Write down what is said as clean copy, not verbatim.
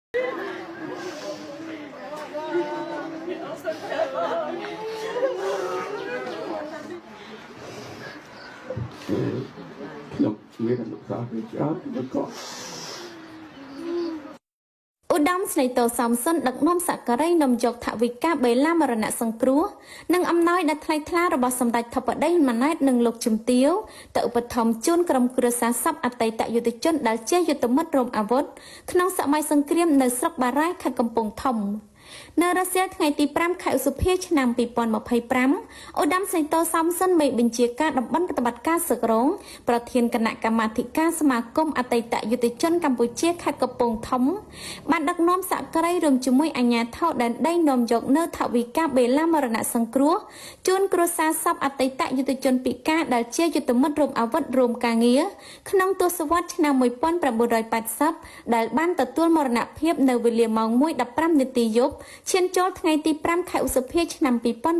ខ្ញុំមានអនុស្សាវរីយ៍ច្រើនជាមួយគាត់ ឧត្តមស្នេហ៍តសំសុនដឹកនាំសក្ការីនាំយកថវិកាបេឡាមរណៈសង្គ្រោះនិងអំណោយដែលថ្លៃថ្លារបស់សម្ដេចធិបតីម៉ាណែតនិងលោកជំទាវទៅឧបត្ថម្ភជូនក្រុមគ្រួសារសពអតីតយុទ្ធជនដែលជាយុទ្ធមិត្តរួមអាវុធក្នុងសម័យសង្គ្រាមនៅស្រុកបារាយខេត្តកំពង់ធំនៅរសៀលថ្ងៃទី5ខែឧសភាឆ្នាំ2025ឧត្តមសេនីយ៍តសំសិនមេបញ្ជាការតំបន់ប្រតិបត្តិការសឹករងប្រធានគណៈកម្មាធិការសមាគមអតីតយុទ្ធជនកម្ពុជាខេត្តកំពង់ធំបានដឹកនាំសហក្រីរួមជាមួយអាជ្ញាធរដែនដីនាំយកនៅថវិកាបេឡាមរណៈសង្គ្រោះជូនគ្រួសារសពអតីតយុទ្ធជនពិការដែលជាយុទ្ធមិត្តរួមអាវុធរួមការងារក្នុងទសវត្សរ៍ឆ្នាំ1980ដែលបានទទួលមរណភាពនៅវេលាម៉ោង1:15នាទីយប់ឈានចូលថ្ងៃទី5ខែឧសភាឆ្នាំ2025។